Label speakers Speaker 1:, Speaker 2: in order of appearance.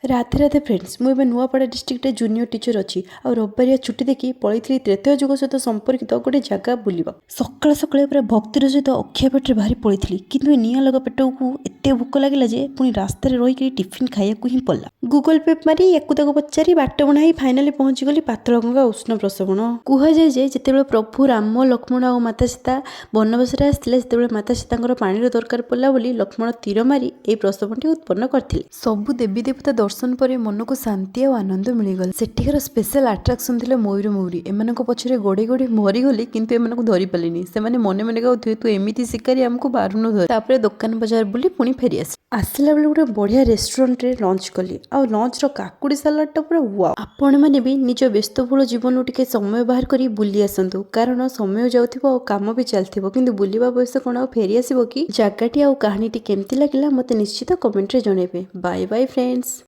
Speaker 1: Radhe Radhe friends, ମୁଁ ଏବେ ନୂଆପଡ଼ା ଡିଷ୍ଟ୍ରିକ୍ଟରେ ଜୁନିୟର ଟିଚର ଅଛି। ଆଉ ରବିବାରିଆ ଛୁଟି ଦେଖି ପଳେଇଥିଲି ତ୍ରେତୟା ଯୁଗ ସହିତ ସମ୍ପର୍କିତ ଗୋଟେ ଜାଗା ବୁଲିବାକୁ। ସକାଳେ ସକାଳେ ପୁରା ଭକ୍ତିର ସହିତ ଅଖିଆ ପେଟରେ ବାହାରି ପଳେଇଥିଲି, କିନ୍ତୁ ଏ ନିଆଁ ଲଗା ପେଟକୁ ଏତେ ଭୋକ ଲାଗିଲା ଯେ ପୁଣି ରାସ୍ତାରେ ରହିକି ଟିଫିନ୍ ଖାଇବାକୁ ହିଁ ପଡ଼ିଲା। ଗୁଗଲ ପେ ମାରି, ୟାକୁ ତାକୁ ପଚାରି, ବାଟ ବଣା ହେଇ ଫାଇନାଲି ପହଞ୍ଚିଗଲି ପାତାଳଗଙ୍ଗା ଉଷ୍ଣ ପ୍ରସବଣ। କୁହାଯାଏ ଯେ ଯେତେବେଳେ ପ୍ରଭୁ ରାମ, ଲକ୍ଷ୍ମଣ ଆଉ ମାତା ସୀତା ବନବାସରେ ଆସିଥିଲେ, ସେତେବେଳେ ମାତା ସୀତାଙ୍କର ପାଣିର ଦରକାର ପଡ଼ିଲା ବୋଲି ଲକ୍ଷ୍ମଣ ତୀର ମାରି ଏହି ପ୍ରସବଣଟି ଉତ୍ପନ୍ନ କରିଥିଲେ। ସବୁ ଦେବୀ ଦେବତା ଦର୍ଶନ ପରେ ମନକୁ ଶାନ୍ତି ଆଉ ଆନନ୍ଦ ମିଳିଗଲା। ସେଠିକାର ସ୍ପେଶାଲ ଆଟ୍ରାକ୍ସନ୍ ଥିଲା ମୟୂର ମୟୂରୀ। ଏମାନଙ୍କ ପଛରେ ଗୋଡ଼େଇ ଗୋଡ଼େଇ ମରିଗଲି, କିନ୍ତୁ ଏମାନଙ୍କୁ ଧରି ପାରିଲିନି। ସେମାନେ ମନେ ମନେ ଗାଉଥିବେ, "ତୁ ଏମିତି ଶିକାରୀ, ଆମକୁ ପାରୁନୁ ଧରି।" ତାପରେ ଦୋକାନ ବଜାର ବୁଲି ପୁଣି ଫେରି ଆସିଲି। ଆସିଲା ବେଳେ ଗୋଟେ ବଢ଼ିଆ ରେଷ୍ଟୁରାଣ୍ଟରେ ଲଞ୍ଚ କଲି ଆଉ ଲଞ୍ଚର କାକୁଡ଼ି ସାଲାଡ଼ଟା ପୁରା ୱାଓ। ଆପଣମାନେ ବି ନିଜ ବ୍ୟସ୍ତବହୁଳ ଜୀବନରୁ ଟିକେ ସମୟ ବାହାର କରି ବୁଲି ଆସନ୍ତୁ, କାରଣ ସମୟ ଯାଉଥିବ ଆଉ କାମ ବି ଚାଲିଥିବ, କିନ୍ତୁ ବୁଲିବା ବୟସ କ'ଣ ଆଉ ଫେରି ଆସିବ କି? ଜାଗାଟି ଆଉ କାହାଣୀଟି କେମିତି ଲାଗିଲା, ମୋତେ ନିଶ୍ଚିତ କମେଣ୍ଟରେ ଜଣାଇବେ। Bye bye friends.